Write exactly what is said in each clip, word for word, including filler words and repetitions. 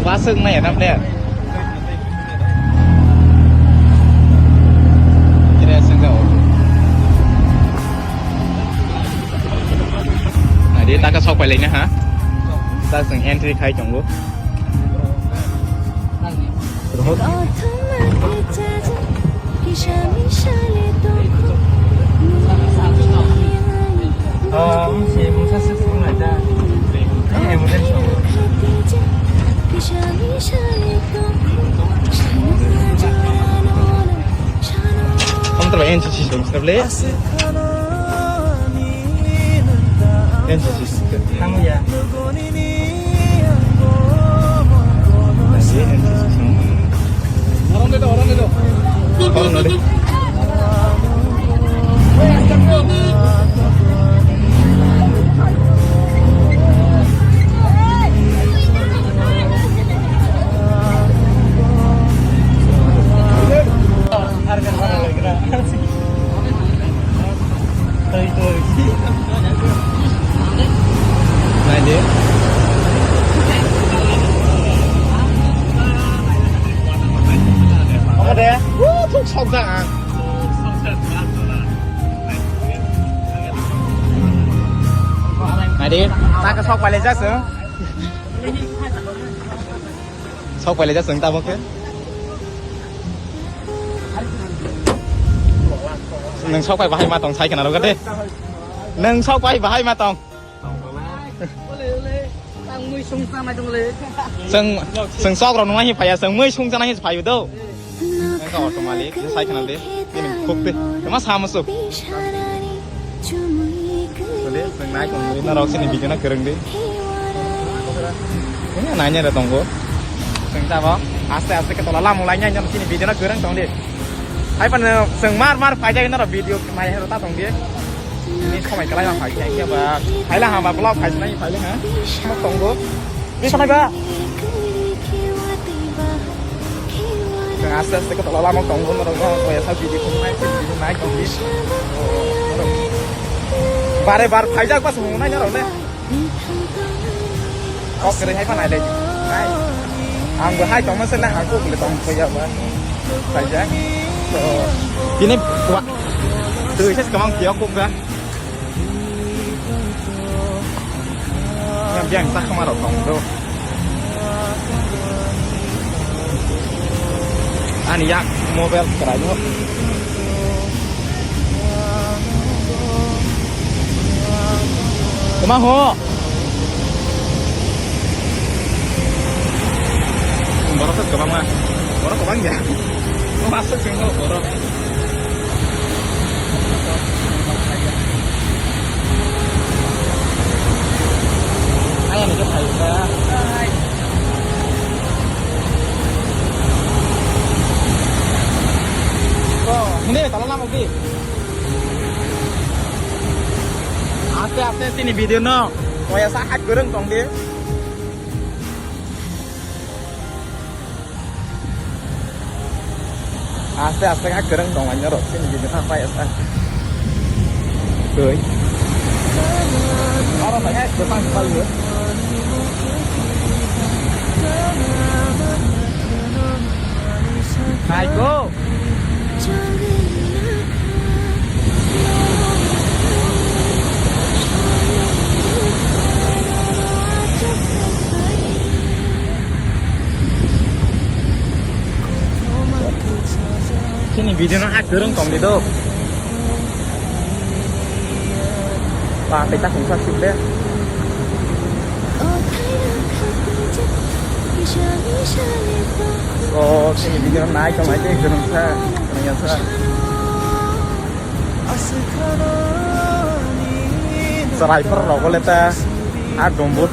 Class wng maya tam player. Kira sengka o. Nadi taka sok pailai na ha. Tak seng entry khai tongo. Tamo tara N C C song sable. N C C. Tamo ya. Lagi N C C song. Orang deh, orang deh. Orang deh. Naidi. Omo de. Woo, thuk sokjak ang. Naidi, taka sok pailai jak se. Sok pailai jak se tamo khe. Nwng sok pai bahai ma tong sai khna rwgade. Nwng sok pai bahai ma tong. Chwng, chwng sok rok nungma hi phaiya, chwng mui sung chana hi phaiyo do. Nwng ka auto malik, je sai khna de. Ini khuk de. Ema sama suk. Tole, chwng nai kong ri na rok sini video na kereng de. Ini nanya da tonggo. Chwng ta bo. Aste aste ke tola lam ulai nya sini video na kereng tong de. Hai pan chwng mar mar phai jai na video mai hero ta tong de. Ini somai kalai ma phai khe ba. Hai la ha ba vlog phai nai phai le ha. Mo tonggo. Ini somai ba. Chwng aste aste ke tola lama tonggo norok no koya sa video khum nai video nai tong di. Bare bar phai jak ba sung nai norok ne. Kok kere hai pa nai le. Nai. Ang bo hai tongma se na ha kok le tong koya ba. Phai jak. So, ini wa. Tu ses kamang kio kok ga. Yang biang tak kemana tong tu. Ani yak mobile kerai no. Kemang ho. Borok khe kwbangma. Borok kwbang ya. Masuk sing borok. Ayah ni khe phaikha. Hindi, tala lama di. Aste aste sini video no. Koya sa hat goreng tong di. Aste aste kha kwrwng tong lai norok chini bini kha pai asa. Twi. Oro bai hai kwbang pal yo. Hai go. Chini video no ha kwrwng tong di do. Ba tei ta khungsa sip le. O chini video no nai tong lai tei kwrwng sa, kwrwng ya sa. Chwrai phar rogo le ta a dombor.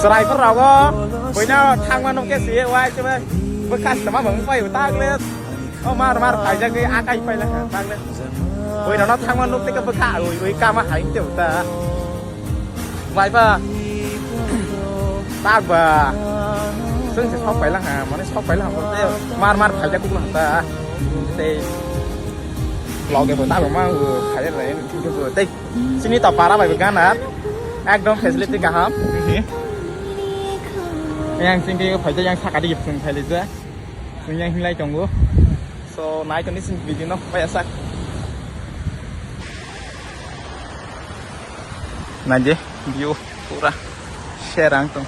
Chwrai phar rogo boina thangma nokhe siye wai chwbai bwkha tama bang pai utak le. O mar mar paijak de akai paila tak le. Boina no thangma nok teke bwkha ui ui kama hai te uta. Bai ba. Tak ba. Seng se sok paila ha, mane sok paila ha, mar mar paijak kuk ta. Tei. Vlog ebo ta ma u phai le tei. Sini to para bai gana. Ekdom facility kaham. Hi. Yang sing ke phaijak, yang saka di chwng phailaijak. Chwng yang hinglai tongo. So, nai tongni sini video no paya sak. Nai je, view pura serang tong.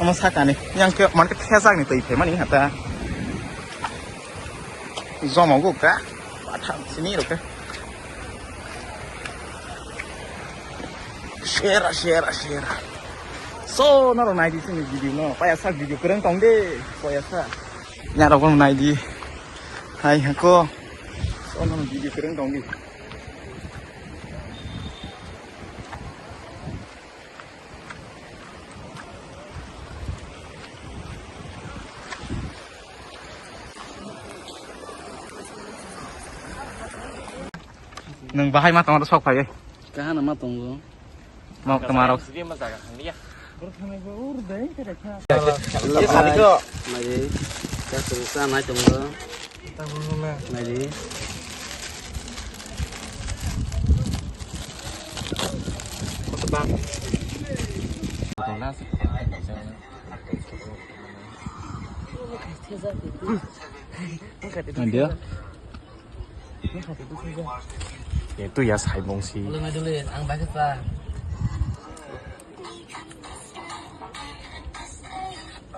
Omo sakani, yang ke, man ke thejak ni twi phaimani hata. Joma go ka, patham sini ro ka. Share, share, share. So, norok nai di sini video no, paya sak video kwrwng tong de, paya sak. Nyarok no nai di. Hai hako. So, norok video kwrwng tong di. Nwng bahai ma tongma sok phai. Kahana ma tongo. Mok tongma rok. Nai di. Nai di. Nai di. Itu ya saimung si. Dulu, dulu, ang bakit pa.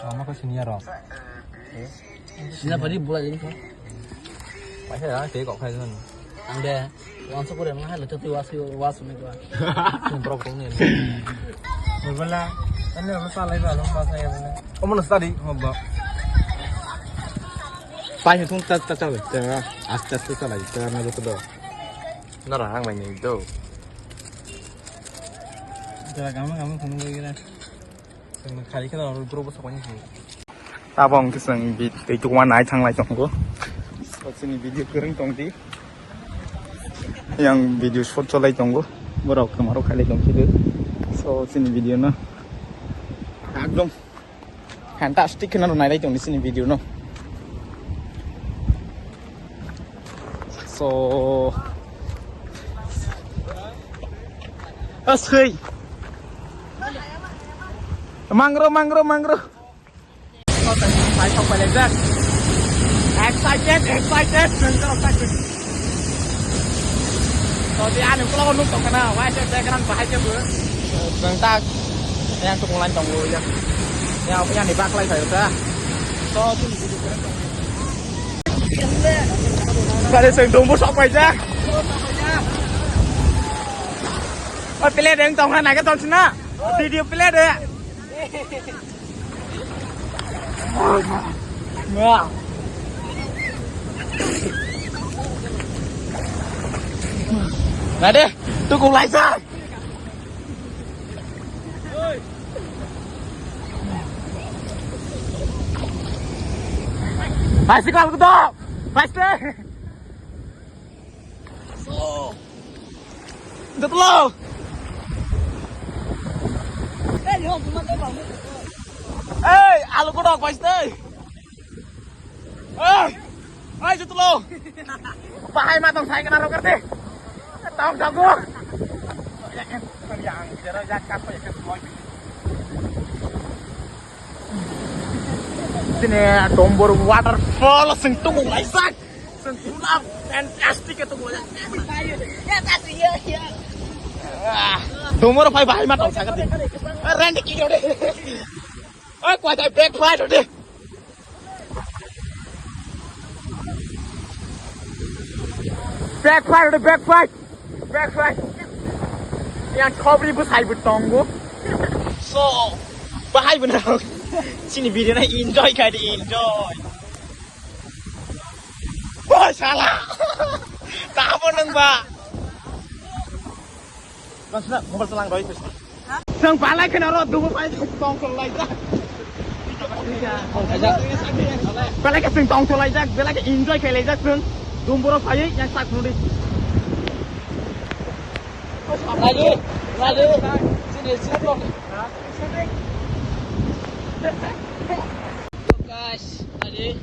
Ama ko senior ro. Sina bari bula jadi ko. Paisa ya, te kok khai zon. Ang de, wang so kore ma hai lo tei was was me ko. Tum prok tong ne. Bula, ani lo sa lai ba lo ma sa ya bula. Omo na study mo ba. Pai thung ta ta cha le. Aste aste cha lai. Ta na ko do. Nara hang mai ni do. Jara gama gama phone koi gira. Sengno khali khela oro group o sokoni si. Tabok hwnkhe chwng bi tei tukma nai thanglai tongo. So chini video kwrwng tongdi. Yang video shot cholai tongo. Borok kwmaro khailai tongsido. So chini video no ekdom fantastic kheno nailai tongdi chini video no. So, aswk. Mangro, mangro, mangro. Excited, excited. So, di ani ulo nuk tong kana, wai se background bahai se bu. Bengtak, yang tukung lain tong bu ya. Ya, yang di baklai saya ta. So, tu. Kare seng dongbo sok paijak. O play deng tong na naga tong sina. Video play de. Wah. Nade, tukung laisa. Bicycle ko to. Bicycle. Jotlo. Ei, alu kodok, bicycle. Ei, ei, jotlo. Bahai ma tong sai kana rokar de. Tong jago. Sini Dombor waterfall sing tunggu laisak. Sing tunggu fantastic itu bola. Dombor pai bahai ma tong sai kana. Rendi kiri de. Oi, kuat ai back fight de. Back fight, back fight. Back fight. Yang khobri bwsai bo tongo. So, bahai bo na. Chini video na enjoy khai di, enjoy. Wah, salah. Tamo nang ba. Masna mobile salang roi. Seng palai kena ro dubu pai tong tong lai ja. Belai khe chwng tong tong laijak, belai khe enjoy khe laijak chwng. Dumborok phaiwi yang sak phunudi. Lagi, lagi. Sini, sini, bro. Guys, tadi